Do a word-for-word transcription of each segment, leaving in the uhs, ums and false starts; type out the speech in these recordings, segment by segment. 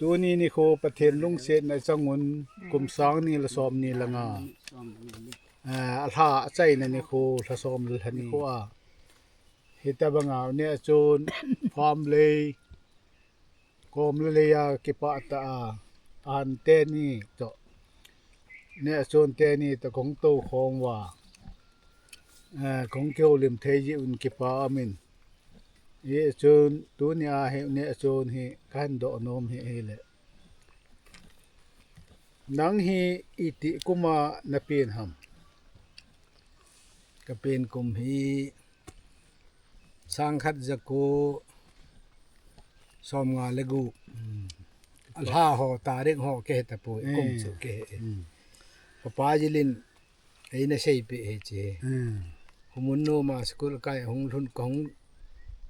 Tuni nikho Pathen lungsetna changun kum sang ni le som ni le nga, eh, alha achaina nikho, lha som le lha nikho a. Hitabanga neh chun farm lei, kom le lei a kipah tah a, ahan teni toh, neh chun teni toh kong tou khom uva, eh, kong kihoulim thei jeh un kipa umin. Hichun tuni a hi neh chun hi kahin doh nom hi, hile. Nang hi itih kum a na pen ham? Ka pen kum hi sang khat ja ko som nga le gup. Hmm. Alha ho, tarik ho kihe tapoi, kum chu kihe. Hmm. Papa jilin eina seipeh hi che. Hmm. Humun noma school kai hung lhun kahung,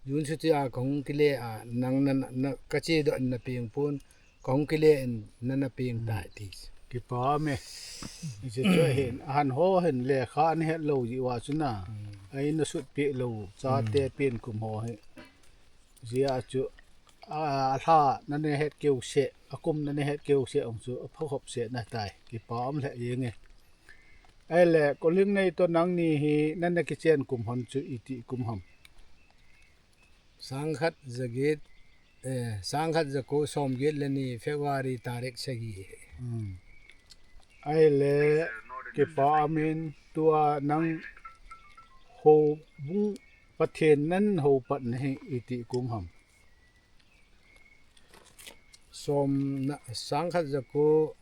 June chuti a kahung kile a, nang na, na, na, ka chedoh na peng pon, kahung kile in nana peng tai ti. Kipa me. Hiche chu hin, ahan ho hin lekha ana het lou jeh uva chu na. Hmm. Eina sutpeh lou, chate pen kum ho hi. Jeh a chu, a, alha nana het keu seh, akum nana het keu seh, ong chu apha khop seh na tai. Kipa um lheh jenge. Ahile, Kolhing nei toh nangni hi nana kichen kum hon chu itih kum ham? Sang khat ja get, eh, sang khat ja ko som get le ni, February tarik sagi. Hmm. Ahile, kipa umin, tua nang houbung Pathen nan hou patna hi itih kum ham? Som na, sang khat ja ko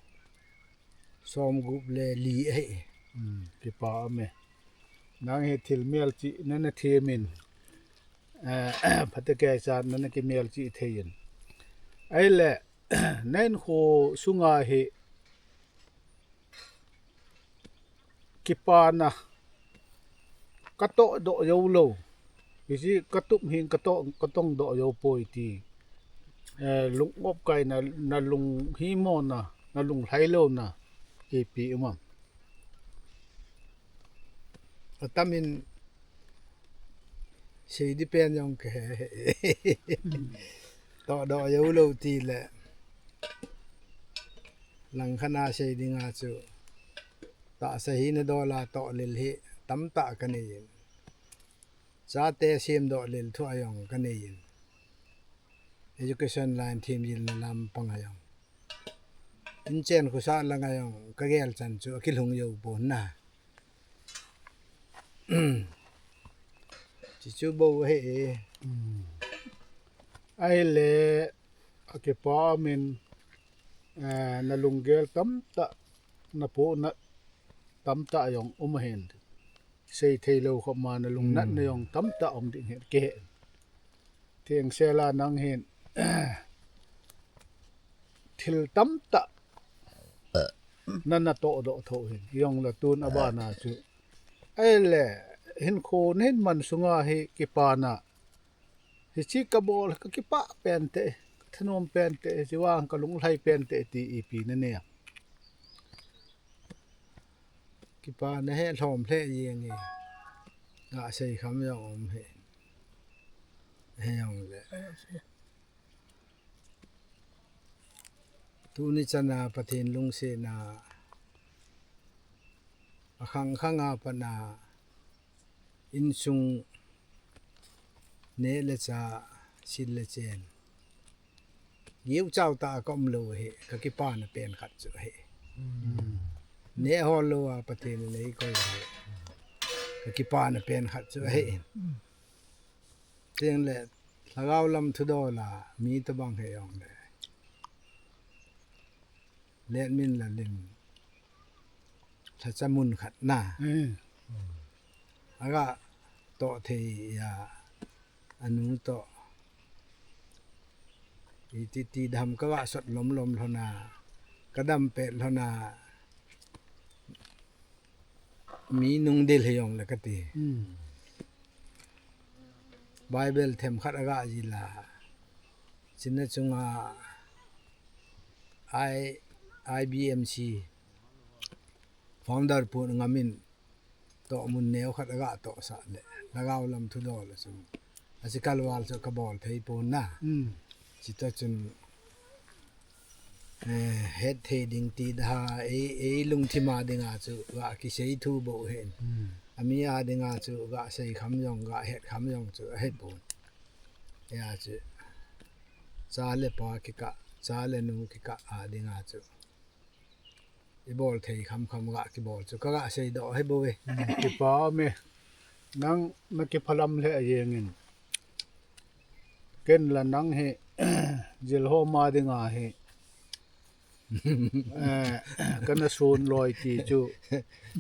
som gup le li ahi. Hmm, kipa ume. Nang hi thil melchih nana them in, eh, phatecha nana kimelchih thei in. Ahile, na hinkho sunga hi kipana ka toh doh jou lou. Hiche ka tup hin ka toh, ka tong doh jou poi ti. Eh, lung opkai na, na lunghimo na, na lunglhai louna, ipi um am? Atam in sei di pen jong kahe. Toh doh jou lou ti le. Langkhat a sei dinga chu, tahsa hina dol a toh lel hi tamtah kanei in. Chate semdoh lel thu a jong kanei in. Education line themjilna lampang a jong. Inchen khosah lang a jong kagel chan chu akilhung jou pon na. Chuchu bou ahi e. Hmm. Ahile, akipa umin, eh, na lunggel tamtah, na pohnat tamtah jong um ahin. Sei thei lou khop ma na lungnatna jong tamtah um ding ahi, kihe. Thengsel a nang hin thil tamtah nana toh doh tho hin, jong la tun abana chu. Ahile, hinkho nahin man sunga hi kipana, hiche kabol ka kipah pen te, ka thanom pen te, hiche vang ka lunglhai pen te ti ipi nanei am? Kipana hi lhom lheh jenge. Nga sei kham jong um hi. Hijongle. Tuni chana Pathen lungsetna akhang khang a pat a insung neh le chah, sil le chen, geu chau tah a ka um lou hi, ka kipana pen khat chu ahi. Hmm. Neh hol lou a Pathen in eikoi hi, ka kipana pen khat chu ahi. Hmm. Tengle, lhagao lam thudol a mi tobang hijongle, Letminlal in lhacha mun khat na. Hmm. Aga toh thei a, anu toh. Iti ti dam kaga sot lom lom lhon a, kadam pet lhon a, mi nungdel hijongle kati. Hmm. Bible themkhat aga jil a, china chunga I, I B M C founder pu ngamin toh mun neo khat aga tohsah le, lhagao lam thudol a chun, achi kalval chu kabol thei pon na. Hmm. Chita chun Eh, het thei ding ti da ha, ei, ei lungthim a dinga chu ga kisei thu bou hen. Hmm. Ami a dinga chu ga sei kham jong, ga het kham jong chu ahe pon. Ya chu. Cha le pa kikah, cha le nu kikah a dinga chu. I bol thei kham kham ga kibol chu ka ga sei doh ahi bou ve. Hmm, kipa me. Nang na kiphalam le a yengin. Ken la nang hi, jil ho ma dinga hi. Eh, kana sun loi ti chu.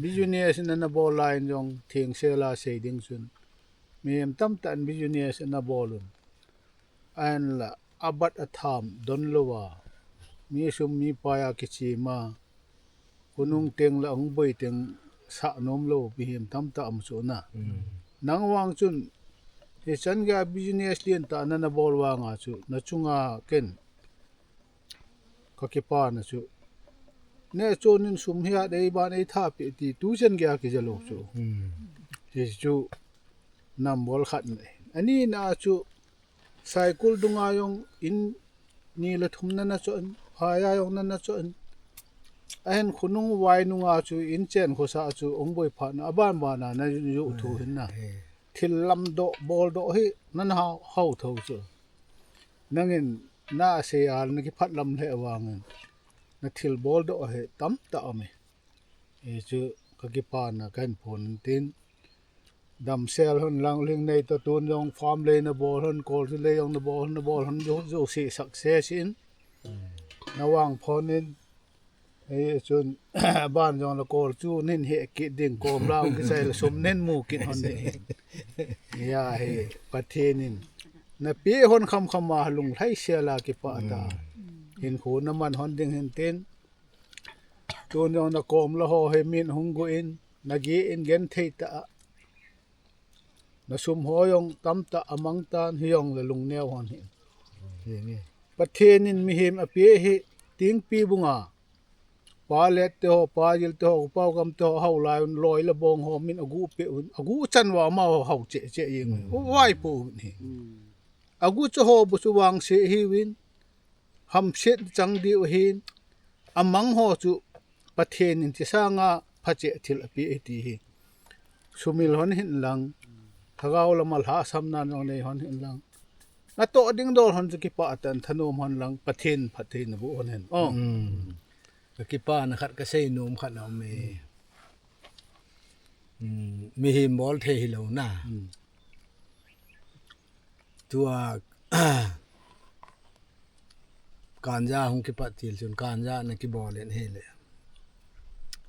Business na na bol line jong theng se la sei ding sun. Mi em tam tan business na bol un. An la abat atham don lo wa. Mi sum mi pa ya kichi ma. Khonung teng le hung boi teng sah nom lo, mihem tamtah um chu na. Mm. Nang vang chun, hichan gei a business lian tah na na bol vang a chu, na chunga ken ka kipa na chu. Ne chun in sum hi a dei ban ei tha pe ti tu chan gei a kija lo chu. Mm. Hi chu nam bol khat na. Ani na chu, Saikul dunga jong in ni le thum na na chon, phaya jong na na chon. Ahin khonung vai nunga chu in chen khosa chu ong boi phat na, aban ban na na ju thu hin na. Eh. Thil lam doh, bol doh hi na na hau, hau tho chu. Nangin na sei a na kiphat lam le vangin. Na thil bol doh hi tamtah um e. Hi chu ka kipa na ka hin phon tin. Damsel hon lang ling nei ta tun jong farm lei na bol hon, kol chu lei jong na bol hon, na bol hon jo, jo si success in. Na vang phon in. Ei chun ban jong la kol chu nin he kit ding kom la ong kisai la sum nin mu kit hon ding. Ya he Pathen in. Na pe hon kham kham a lung lhai se la kipa ta. Hin khu na man hon ding hin tin. Tun jong na kom la ho he min hung gu in, na gi in gen thei ta a. Na sum ho jong tam ta a mang tan hi jong la lung neo hon hi. Hi nge. Pathen in mihem a pe hi tingpi bunga. Pa let te ho, pa jil te ho, pa gam te ho, hau lai un loi la bong ho min a gu pe un. A gu chan wa ma ho hau che che yeng. U vai po un hi. A gu chu ho bu chu vang se hi win. Hamset chang diu hin, a mang ho chu Pathen in chi sanga phache thil a pe hi ti hi. Sumil hon hin lang, thagau lama lhasam nan jong nei hon hin lang. Na to ding dol hon chu kipa tan thanom hon lang, Pathen phatthei na bu hon hin. Oh. Mm. Ka kipa na khat ka sei nom khat na um e. Mm. Mihem bol thei hi lo na. Mm. Tua, kanja hung kipat til chun kanja na kibol in hile.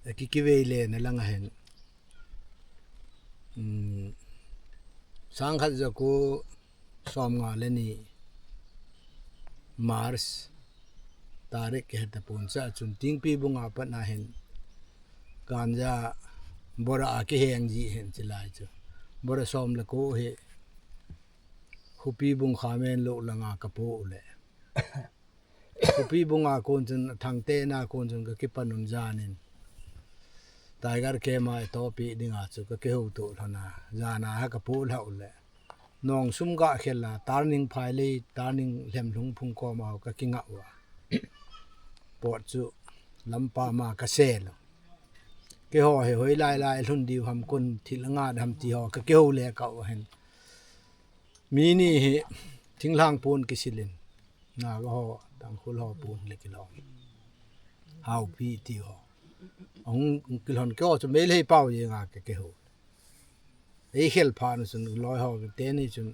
A ki kivei le na lang a hin. Um, sang khat ja ko som nga le ni March tarik ke heta pon sa chun tingpi bunga pat na hin kanja bora a kiheng ji hin chi lai chu. Bora som le ko hi Khupi bung kha men lo langa ka po u le. Khupi bunga kon chun thangte na kon chun ka kipan un janin. Tiger ke mai to pi dinga chu ka kihou to lhana. Jana ha ka po lhau le. Nong sum ga khel la, turning phai le, turning lhem lhung phung ko ma ka kinga wa. Pot chu lampa ma ka se lo. Ke ho he hoi lai lai lhun diu ham kun thil nga dam ti ho ka kihou le ka u hen. Mi ni hi thinglhang pon kisilin, Naga ho, Tangkhul ho pon le kilom. Haupi ti ho. Ahung kilhon keo chu Meitei pau jenga ke ke ho. Ei khel phan chun loi ho te ni chun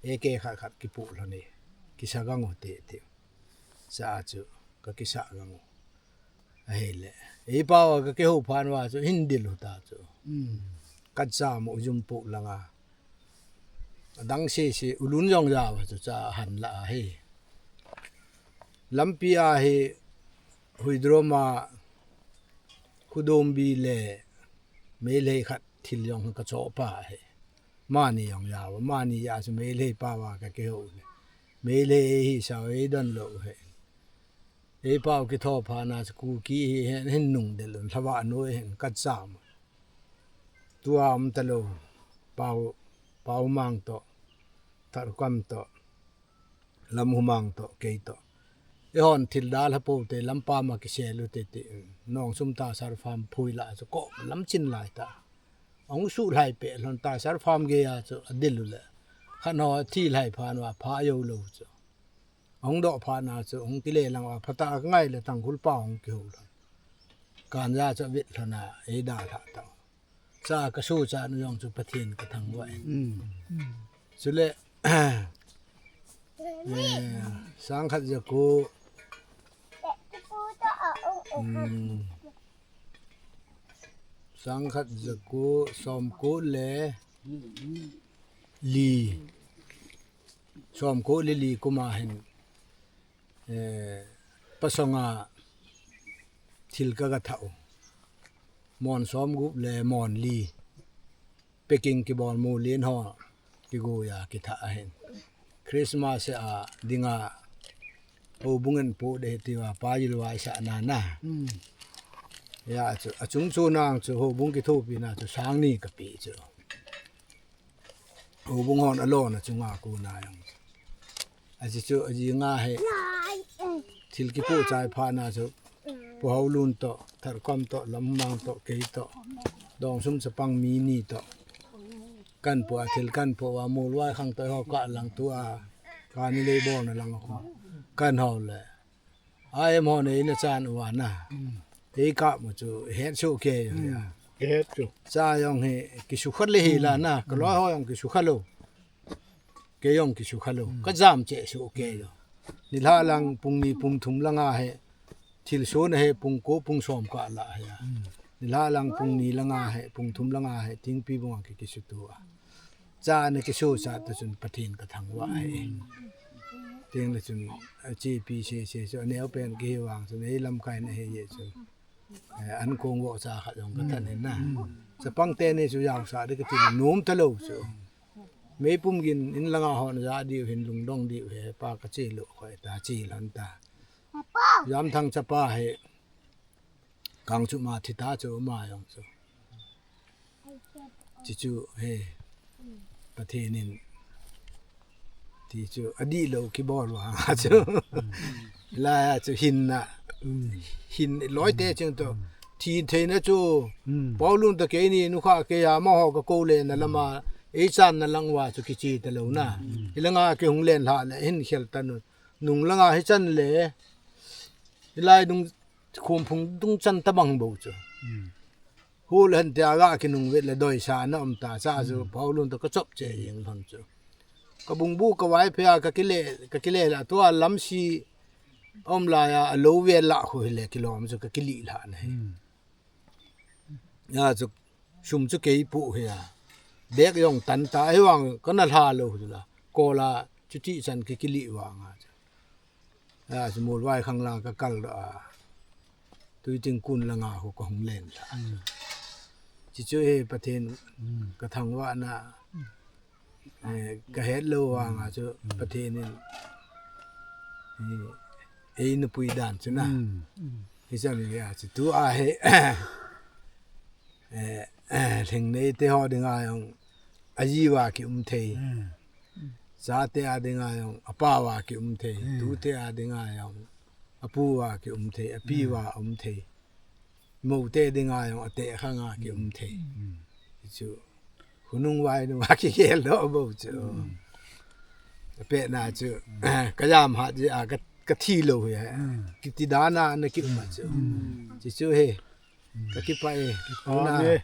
ei ke khat khat kipu lhon e. Kisa gang ho te te. Sa chu ka kisa gang ho. Ahile. Ei pau ka kihou phan va chu hin dil u ta chu. Mm. Ka cha mo jum pu langa. Adang se se ulun jong ja va chu cha han la ahi. Lampi a hi Huidrom a Khudom bi le Meitei khat thil jong ka cho pa ahi. Mani jong ja va, mani ja chu Meitei pa va ka kihou le. Meitei hi sao ei don lo he. Ei pau kitho pha na chu Kuki hi hen, hin nung del un, lhava noi hen, ka cham. Tua um ta lo, pau, pau mang to, thar kam to, lam hu mang to, kei to. Eihon thil dalha pou te, lampa ma kisel u te ti. Nongsum Tasar farm phui la chu ko lam chin lai ta. Ong su lai pe lhon Tasar farm gei a chu adil u le. Khan ho thi lai phan va pha yo lo chu. Ong do phan a chu ong kile lang va phata ka ngai le Tangkhul pa ong kiho lo. Kan ja chu vit lhon a ei dalha ta. Cha ka su cha nu jong chu Pathen ka thangvah e. Chule, eh, sangkhat jaku, um, sangkhat jaku somko le li, somko le li kum a hin, eh, pasonga thil ka ga thah u. Mon somgup le mon li. Packing kibol mu lin ho. Kigu ya kitha ahin. Christmas a dinga houbung in pu de ti va pa yil vai sa na na. Ya chu, achung chu nang chu houbung kithopi na chu sang ni ka pi chu. Houbung hon alon a chunga ku na yang. Aji chu, aji nga he. Thil kipu chai pha na chu. Pu Haolun to, Tharkom to, Lamhmang to, kei to. Dongsum chapang mi ni to. Kan pu a thil kan pu a Muolvaikhang to ho ka lang tu a. Ka ni lei bol na lang ko. Kan ho le. Ai mo ne ina chan u a na. Ei ka mu chu het su ke. Ke het chu. Cha jong he kisu khat le hi la na. Ka lo ho jong kisu khat lo. Ke jong kisu khat lo. Ka jam che su ke lo. Ni la lang pung ni pung thum la nga he. Thil su na he pung ko pung som ka la he. Ni la lang pung ni la nga he, pung thum la nga he, tingpi bung a ki kisu tu a. Cha na kisu sa tu chun Pathen ka thangvah e. Ting le chun, a, chi pi se se chu, aneo pen ki hi vang chun, ei lamkai na he ye chun. Eh, an kong vo cha khat jong ka than in na. Chapang te ni chu jao sa de ka ti nom ta lo chu. Meipum gin in langa hon ja diu hin lungdong diu he pa ka chi lo khoi ta chi lhon ta. Jam thang chapa he. Kang chu ma thi ta chu ma jong chu. Chi chu he. Pathen in. Ti chu adih lo kibol vang a chu. Lai a chu hin na. Hin loi te cheng to. Thi thei na chu. Paulun ta ke ni nu kha ke ya ma ho ka ko le na lama. Ei chan na lang va chu kichi ta lo na. Hi langa ke hung len hla le hin khel ta nu. Nung langa hi chan le. Hi lai nung Khum phung dung chan ta bang bo chu. Hu le han tia ga kinung vet le doi sa na um ta cha chu Paulun to ka chop che jing lhon chu. Ka bung bu ka vai phe a ka kile, ka kile la tua lam si um la ya a lo ve la khu hi le kilom chu ka kili la na hi. Ya chu sum chu kei pu hi ya. Bek jong tan ta hi vang ka na hla lo chu la. Ko la chu ti chan ki kili vang a chu. A, chu Muolvaikhang la ka kal doh a. Tuiting kun langa ho ka hung len la. Chi chu he Pathen ka thangvah na, eh, ka het lo vang a chu Pathen in, eh, ei na pui dan chu na. Hi chan le a chu tu a he, eh, eh, lhing nei te ho ding a jong a ji va ki um thei. Chate a dinga jong, apa va ki um thei. Tute a dinga jong, apu va ki um thei, api va um thei. Mote dinga jong, ate khanga ki um thei. Chu, hunung vai nu va ki gel lo bo chu. Pe na chu, ka jam hat ji a ka, ka thi lo hi. Kiti dana na ki um chu. Chi chu he. Ka kipah e. Kipah e.